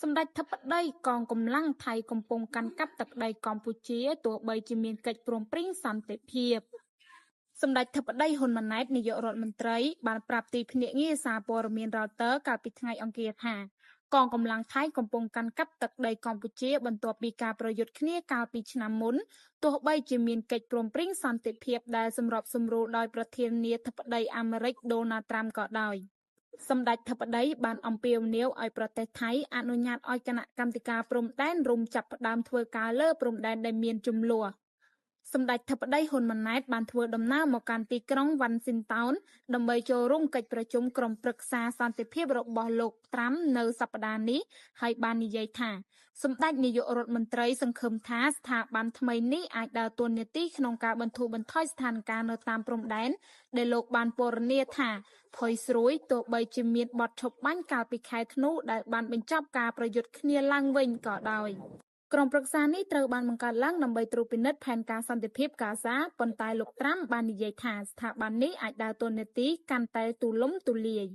សម្តេចធិបតីកងកម្លាំងថៃកំពុងកាន់កាប់ទឹកដីកម្ពុជាទោះបីជាមានកិច្ចព្រមព្រៀងសន្តិភាព។ សម្តេចធិបតីហ៊ុនម៉ាណែតនាយករដ្ឋមន្ត្រីបានប្រាប់ទីភ្នាក់ងារសារព័ត៌មានរ៉យទ័រកាលពីថ្ងៃអង្គារថាកងកម្លាំងថៃកំពុងកាន់កាប់ទឹកដីកម្ពុជាបន្ទាប់ពីការប្រយុទ្ធគ្នាកាលពីឆ្នាំមុនទោះបីជាមានកិច្ចព្រមព្រៀងសន្តិភាពដែលសម្របសម្រួលដោយប្រធានាធិបតីអាមេរិកដូណាល់ត្រាំក៏ដោយ។សម្តេចធិបតីបានអំពាវនាវឲ្យប្រទេសថៃអនុញ្ញាតឲ្យគណៈកម្មាធិការព្រំដែនរួមចាប់ផ្តើមធ្វើការលើព្រំដែនដែលមានជម្លោះ។ សម្តេចធិបតីហ៊ុនម៉ាណែតបានធ្វើដំណើរមកកាន់ទីក្រុងវ៉ាស៊ីនតោនដើម្បីចូលរួមកិច្ចប្រជុំក្រុមប្រឹក្សាសន្តិភាពរបស់លោកត្រាំនៅសប្តាហ៍នេះហើយបាននិយាយថាសម្តេចនាយករដ្ឋមន្ត្រីសង្ឃឹមថាស្ថាប័នថ្មីនេះអាចដើរតួនាទីក្នុងការបន្ធូរបន្ថយស្ថានភាពនៅតាមព្រំដែនដែលលោកបានពណ៌នាថាផុយស្រួយទោះបីជាមានបទឈប់បាញ់កាលពីខែធ្នូដែលបានបញ្ចប់ការប្រយុទ្ធគ្នាឡើងវិញក៏ដោយ។ ក្រុមប្រឹក្សានេះត្រូវបានបង្កើតឡើងដើម្បីត្រួតពិនិត្យផែនការសន្តិភាពហ្គាហ្សាប៉ុន្តែលោកត្រាំបាននិយាយថាស្ថាប័ននេះអាចដើរតួនាទីកាន់តែទូលំទូលាយ។